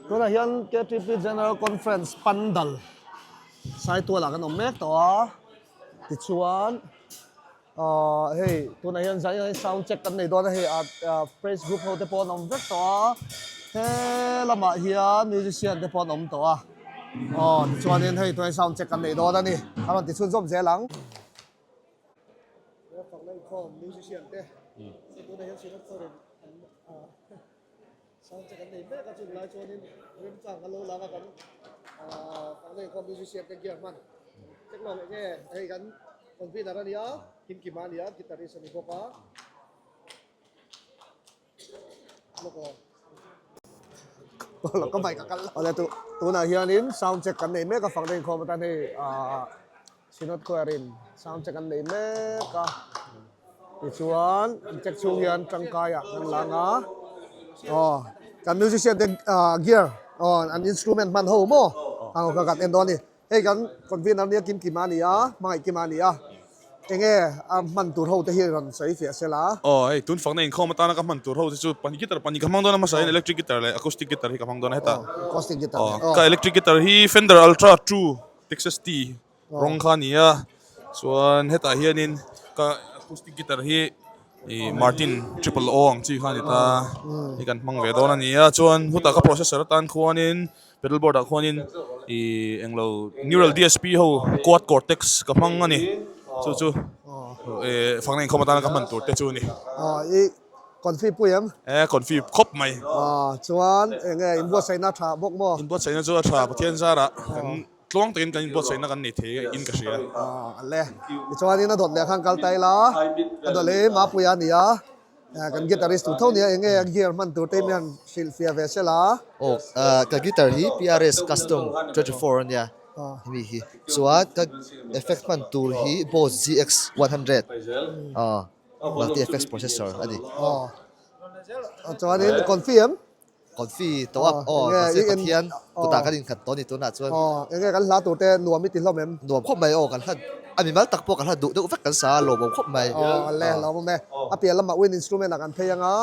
Tunah hian KTP General Conference Pandal Saitualah kan awm mek tawh a, tichuan ahh hei tunah hian zan hian sound check kan nei dawn a hei ah praise group ho te pawh an awm vek tawh a, he lamah hian musician te pawh an awm tawh a, aw tichuanin hei tunah hian sound check kan nei dawn a ni, a rawn ti chhunzawm zel ang. Fakna inkhawm musician te tunah hian Synod Forum an ah. Sound check an nei mek a chun lai chuanin remchang a lo lang a kan ahh fakna inkhawm musician te gear hman check lo leh nge hei kan convener a nia Kimkima a nia guitarist a ni bawk a lawk aw ka bike a kal awle tu tunah hianin sound check kan nei mek a fakna inkhawm atan hei ahh Synod Choir in sound check an nei mek a, tichuan an check chhung hian tangkaiah kan lang a, aw kan musician te ah gear aw an instrument hman ho maw ang kha kan en dawn a ni, hei kan convener nia Kim Kima a ni a, Hmangaih Kima a ni a, enge a hman tur ho te hi rawn sawi fiah sela. Aw hei tun fakna inkhawm atana ka hman tur ho te chu pahnih guitar pahnih ka hmang dawn a hmasa hian electric guitar leh acoustic guitar hi ka hmang dawn a hetah acoustic guitar aw ka electric guitar hi Fender Ultra 2 Texas T rawng kha a ni a chuan hetah hianin ka acoustic guitar hi ih Martin triple O ang chi kha a ni ta hei kan hmang ve dawn a ni a chuan hutah ka processor atan khuanin pedal board ah khuanin ih englo neural D_S_P ho quad cortex ka hmang a ni chu chu ih fakna inkhawm atana ka hman tur te chu a ni. Confi pui em? E, confi khawp mai. Aw, chuan enge inbuatsaihna a tha bawk maw? Inbuatsaihna chu a tha, Pathian zarah kan tluang takin kan inbuatsaihna kan nei thei in ka hria. Aw, a le. Tichuanin a dawt leh khan kal ta ila, a dawt leh hi Mapuia a ni a, kan guitarist tur tho nia, enge a gear hman tur te hi mian hrilhfiah ve sela. Aw, ka guitar hi PRS Custom 24 a nia, hemi hi. Chuan ka effect hman tur hi Bose GX 100. Aw. Multi FX processor a ni. Aw. Chuanin confi em? Confi tawh a, aw mahse Pathian kutah kan inkhat tawh a ni tunah chuan. Aw, enge kan hla tur te nuam i ti hlawm em? Nuam khawp mai aw, kan hla a mimal tak pawh kan hla duh deuh vek kan sa a, lawmawm khawp mai. Aw le, lawmawm e. A piah lamah wind instrument ah kan phei anga,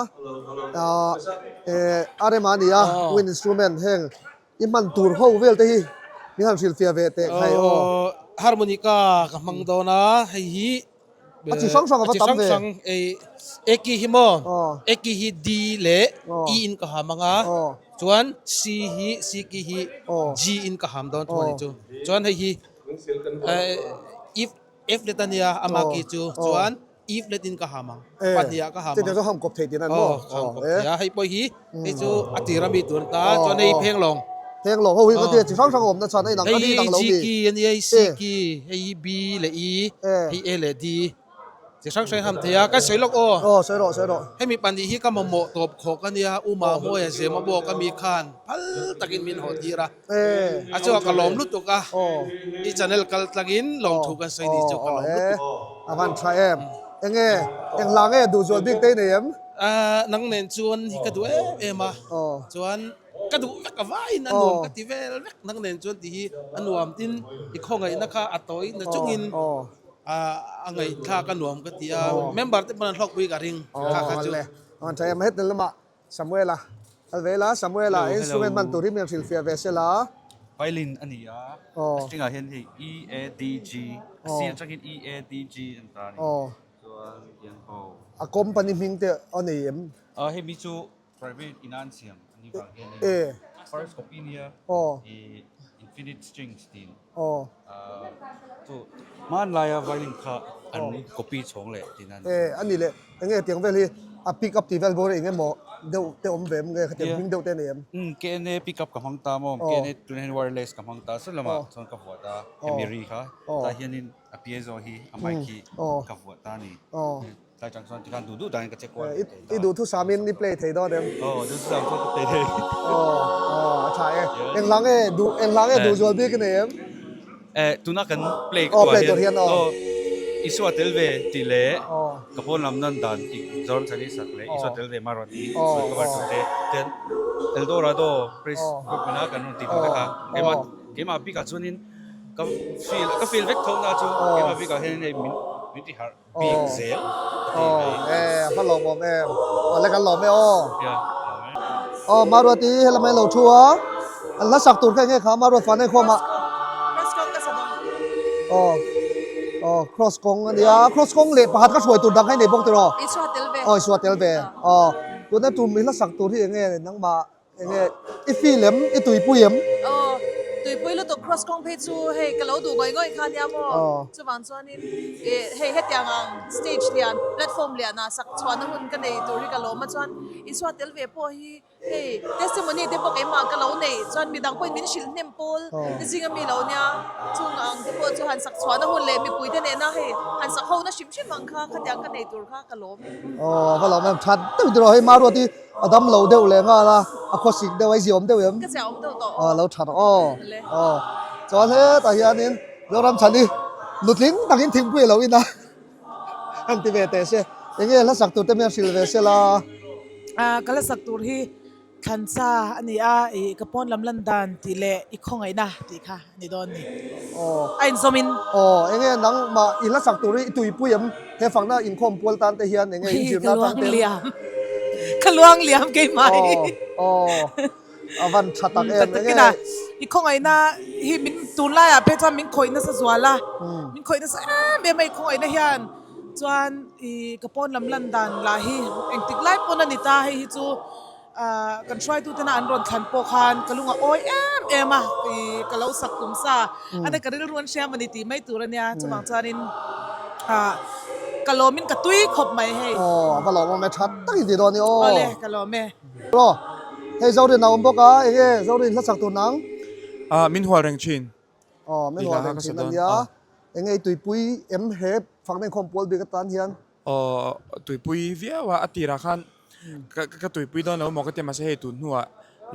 eh a rem a ni a, wind instrument heng i hman tur ho vel te hi min han hrilhfiah ve teh khai aw. Harmonica ka hmang dawn a, hei hi A chi hrang hrang a va tam ve. Chi hrang hrang ei A ki hi maw? A ki hi D leh E in ka ham anga chuan C hi C ki hi G in ka ham dawn thung a ni chu. Chuan hei hi F F let a nia ama ki chu chuan E let in ka ham ang. Pahnih ah ka ham ang. Chutiang chu ham kawp thei tihna an maw? Aw ham kawp thei a. Hei pawh hi hei chu a tir ami tur ta chuan hei phenglawng. Phenglawng ho hi ka tia chi hrang hrang a awmna chuan a inang Hei hi G ki a nia, hei C ki, hei hi B leh E, hei A leh D. Chi hrang hrang ham thei a, ka sawi lawk aw. Aw sawi rawh sawi rawh. Hemi pahnih hi ka mamawh tawp khawk a nia, U Mahmawia Zema bawk ami khan phal takin min haw tir a. A chuan ka lawm lutuk a, i channel kal tlangin lawmthu kan sawi ni chu ka lawm lutuk. A van tha em. Enge eng hla nge duh zual bik te i nei em? Nang nen chuan hi ka duh em em a, chuan Ka duh vek a vaiin a nuam ka ti vel vek nang nen chuan ti hi a nuam tin i khawngaihna kha a tawi na chungin a ngaihthlak a nuam ka ti a member te pawn an hlawkpui ka ring kha kha chu. An tha em hetna lamah Samuela kal ve ila Samuela instrument hman tur hi min hrilhfiah ve sela. Violin a ni a, a string ah hian hei E A D G a sir atangin E A D G an ta a ni chuan tiang ho. A company hming te a nei em? Hei mi chu Private in an siam a ni vang hianin first copy nia i infinite strings tiin chu hmanlaia violin kha an copy chhawng leh tiin an E a ni leh enge tiang vel hi a pick up tih vel bawr eng emaw deuh te awm ve em nge khatiang hming deuh te a nei em? Umm KNA pick up ka hmang ta maw KNA tunah hian wireless ka hmang ta saw lamah chuan ka vuah ta hemi ri kha tah hianin a piezo hi a mic hi ka vuah ta a ni. Tlai chang chuan tikhan duh duh dahin ka check kual thei ta. I duhthusam in i play thei dawn em? Aw, duhthusam chuan ka play thei. Aw, aw, a tha e. Eng hla nge duh, eng hla nge duh zual bik i nei em? Eh, tuna kan play ka tuah hian, aw, Isua tel ve tih leh ka pawn lam nan dan tih Zoram Chhani sak leh Isua tel ve Maruat i sawi cover tur te, ten Eldorado praise group ina kan rawn tih tur te kha keimah keimah bikah chuanin ka feel ka feel vek tho na chu keimah bikah hian hei min min ti harh. Bik zel a ti mai. E a va lawmawm em. Awle kan lawm e aw. Aw Maruati helama i lo thu a. An hla sak tur kha enge kha ama ruat fah nei khawm a. Cross kawng ka sa dawn. Aw aw cross kawng a nia cross kawng leh pakhat ka hruai tur dang kha i nei bawk tiraw? Isua tel ve. Aw Isua tel ve. Aw tuna tum i hla sak tur hi enge nangmah Enge i feel em? I tuipui em? Aw, tuipui lutuk cross kawng phei chu hei ka lo duh ngawih ngawih kha nia maw? Chuvang chuanin ih hei hetiang ang stage lian platform lianah sak chhuahna hun ka nei tur hi ka lawm a chuan Isua tel ve pawh hi hei testimony te pawh keimah ka lo nei chuan midang pawhin min hrilh hnem pawl te zinga mi lo nia chung ang te pawh chu han sak chhuahna hun leh mipui te nena hei han sak hona hrim hrim ang kha khatiang ka nei tur kha ka lawm. Aw, va lawm em? That deuh tiraw hei Maruat i A dam lo deuh leh nghal a, a khawsik deuh a, i ziawm deuh em? Ka ziawm deuh tawh. Aw lo that aw. Aw. Chuan hetah hianin Zoram Chhani nutling takin thingpui a lo in a, han ti ve teh se. Enge hla sak tur te mi a hrilh ve sela. Ka hla sak tur hi Thlansa a ni a, ih ka pawn lam lan dan tih leh i khawngaihna tih kha a ni dawn ni. Aw. A inzawmin. Aw, enge nangmah i hla sak tur hi i tuipui em? He fakna inkhawm pual tan te hian enge in zirna atang ten. Ka luang liam keimah hi. Aw, a van tha tak em. Tak takin a, i khawngaihna hi min tunlaiah phei chuan min khawih nasa zual a, min khawih nasa em em a i khawngaihna hian chuan i ka pawn lam lan dan lah hi engtik lai pawn a ni ta hei hi chu Ah kan hruaitute na an rawn thlan pawh khan ka lung a awi em em a, ih ka lo sak kum sa a ni ka rilru an hria mawni tih mai tur a nia chuvang chuanin ah ka lawmin ka tui khawp mai hei. Aw a va lawmawm e tha tak in ti dawn ni aw. Awle ka lawm e. Aw hei Zorin a awm bawk a enge Zorin hla chak tur nang? Ah min hual reng thin. Aw min hual reng thin a nia enge i tuipui em he fakna inkhawm pual bik atan hian? Aw tuipui viau a, a tirah khan ka tuipui dawn lo maw ka ti a, mahse hei tun hnuah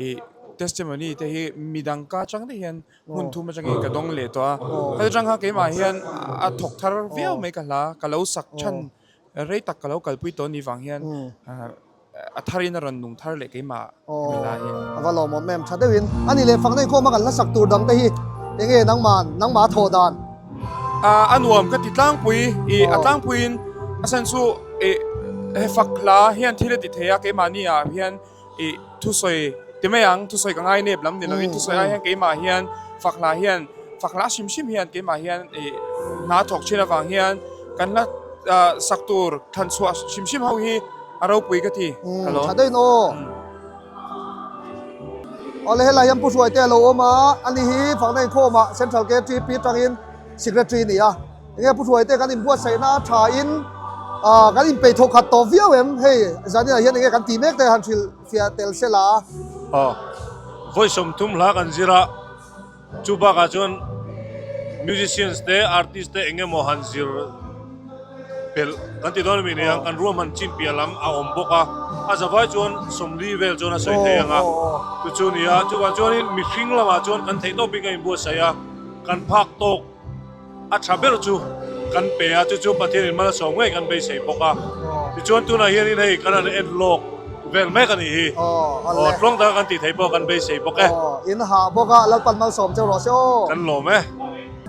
ih testimony te hi midang ka atang te hian hmun thum atangin ka dawng leh tawh a, heta tang khan keimah hian a thawk thar viau mai ka hla, ka lo sak chhan rei tak ka lo kalpui tawh ni vang hian a tharin a rawn nung thar leh keimah hemi lai hi. A va lawmawm em tha deuhin a ni leh fakna inkhawm a kan hla sak tur dang te hi enge nangman nangmah a thawh dan? A nuam ka ti tlangpui i a tlangpuiin a chhan chu i he fak hla hian thil a ti thei a keimahni ah hian i thusawi ti mai ang thusawi ka ngai nep lam ni lovin thusawi ai hian keimah hian fak hla hian fak hla hrim hrim hian keimah hian i hna thawk thin avang hian kan hla sak tur thlan chhuah hrim hrim ho hi A ropui ka ti. Hello. Tha daih naw. Awle helai hian Pu Hruaite a lo awm a, ani hi Fakna Inkhawmah Central KTP atangin Secretary a ni a. Enge Pu Hruaite kan inbuatsaihna a tha in kan inpeih thawh khat tawh viau em? Hei zaninah hian enge kan tih mek te han hrilh fiah tel se la. Aw, vawi 30 hla kan zir a. Chu bakah chuan musicians te artist te eng emaw han zir belh kan ti dawn a mi nia kan ruahman chin piah lam a awm bawk a, a zavai chuan sawmli vel chuan a sawi thei ang a, chu chu nia chuvang chuanin mihring lamah chuan kan theih tawk bik a inbuatsaih a, kan phak tawk. A tha ber chu kan pe a, chu chu Pathianin mal a sawm ngei kan beisei bawk a. Tichuan tunah hianin hei kan han en lawk vel mek a nih hi. Aw tluang taka kan tih theih pawh kan beisei bawk e. Aw in hah bawk a, Lalpan malsawm cheu rawh se aw. Kan lawm e.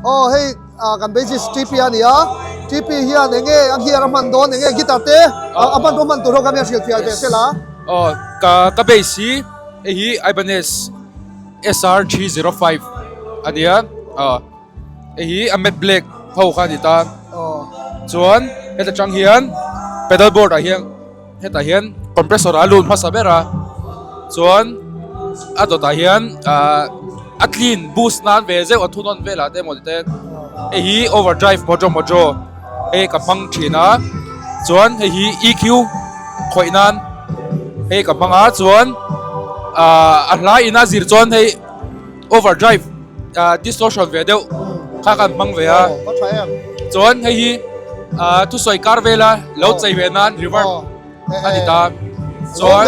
Aw hei kan bassist TP a ni a, TP hian eng nge a gear a hman dawn, eng nge guitar te a hmanrua hman tur ho kha mi a hrilhfiah ve se la. Aw ka ka bass hi hei hi Ibanez SR 305 a nia aw. Hei hi a matte black ho kha a ni ta chuan heta tang hian pedal board ah hian hetah hian compressor a lut hmasa ber a chuan a dawtah hian ahh a clean boost nan ve zeuh a thunawn velah te emaw te hei hi overdrive mojo mojo hei ka hmang thin a chuan hei hi EQ khawih nan hei ka hmang a chuan ahh a hla in a zir chuan hei. Overdrive distortion ve deuh kha kan hmang ve a chuan hei hi thusawi kar vela lo chei ve nan reverb a ni ta chuan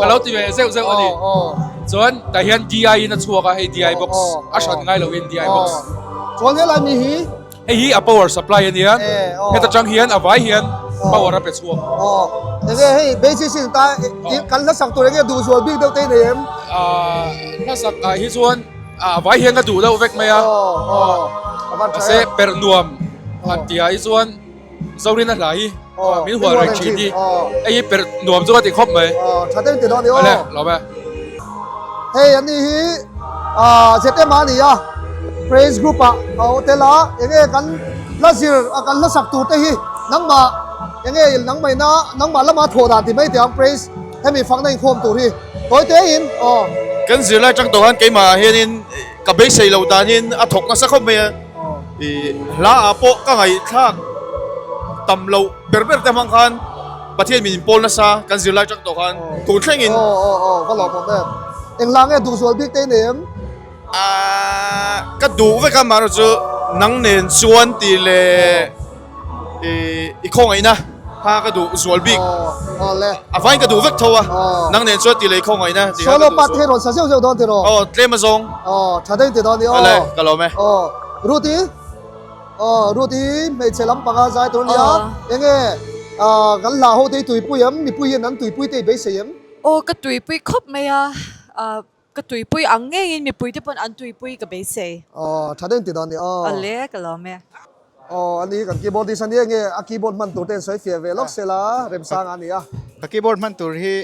ka lo ti ve zeuh zeuh a ni chuan tah hian DI in a chhuak a hei DI box a hran ngai lo in DI box chuan helai mi hi Hei hi a power supply a nia, heta tang hian a vai hian power a pe chhuak. Aw, enge hei basis in ta kan hla sak tur enge duh zual bik deuh te i nei em? Aaa hla sak ah hi chuan a vai hian ka duh deuh vek mai a. Aw, a van tha em. Mahse perh nuam han tih ah hi chuan Zorina hla hi min hual reng thin hi hei hi perh nuam chu ka ti khawp mai. Aw, tha deuh ti dawn ni aw. Awle, lawm e. Hei ani hi ZM a ni a, praise group ah a awh tel a, enge kan hla zir a kan hla sak tur te hi nangmah enge nangmah ina nangmah lama thawh dan ti mai teh ang praise hemi fakna inkhawm tur hi tawi te in aw. Kan zirlai tang tawh khan keimah ah hianin ka beisei loh danin a thawk nasa khawp mai a, ih hla ah pawh ka ngaihthlak tam loh ber ber te hmang khan Pathian min inpawl nasa kan zirlai tang tawh khan tun thlengin. Aw aw aw va lawm awm em. Engla nge duhzual bik te i nei em? Aaa ka duh vek a mahrawh chu nang nen chuan tih leh i khawngaihna kha ka duh zual bik. Aw le. A vain ka duh vek tho a nang nen chuan tih leh i khawngaihna tih kha ka duh zual. Solo part hi rawn sa zeuh zeuh dawn tiraw? Aw tlem a zawng. Aw tha daih ti dawn ni aw. Awle ka lawm e. Aw Ruth-i. Aw Ruth hi hmeichhe lampanga zai tur a nia. Enge kan hla ho te hi tuipui em? Mipui hian an tuipui te hi beisei em? Aw ka tuipui khawp mai a, ka tuipui ang ngeiin mipui te pawn an tuipui ka beisei. Aw tha deuh in ti dawn ni aw. Awle ka lawm e. Aw ani kan keyboardist a nia enge a keyboard hman tur te an sawi fiah ve lawk sela Remsanga a ni a. Ka keyboard hman tur hi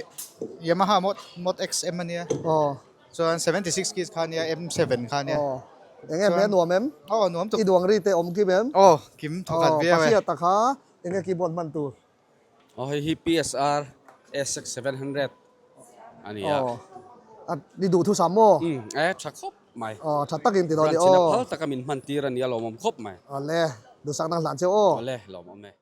Yamaha Mod XM a nia. Aw. Chuan 76 keys kha nia M7 kha nia. Aw. Eng em he nuam em? Aw nuam tuk. I duang ri te awm kim em? Aw kim thawkhat viau e. Aw Pahriata kha enge keyboard hman tur? Aw hei hi PSR SX 700 a ni a. Aw. A ni duh thusam maw? Umm e tha khawp mai. Aw tha takin ti dawn ni aw. Branch in a phal taka min hman tir a nia lawmawm khawp mai. Awle duhsakna hlan che aw. Awle lawmawm e.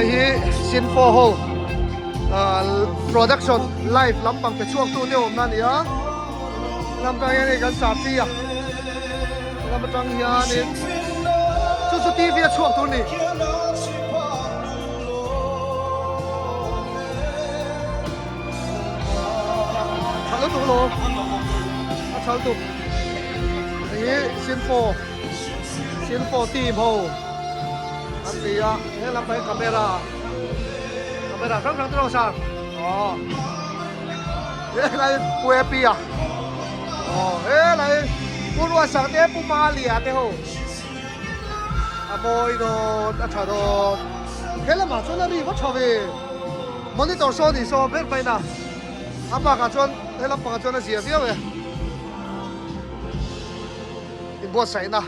Hei hi Sinfo ho production live lampang pe chhuak tu te awmna a ni a lam atang hian hei kan sah chi a lam atang hianin chu chu T V a chhuak tur a ni. Tha lutuk lo a tha lutuk hei hi Sinfo Sinfo team ho an ni a he lam pahnih camera camera hrang hrang te rawng sar aw helai pu happy a aw helai pu ruatsak te pu malia te ho a mawi dawn a tha dawn he lamah chuan a ri va tha ve monitor saw ni saw ber mai na a bakah chuan he lampangah chuan a zia viau e inbuatsaihna.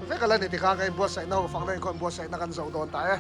Vek a la ni tikha ka inbuatsaihna ho fakna inkhawm inbuatsaihna kan zo dawn ta e.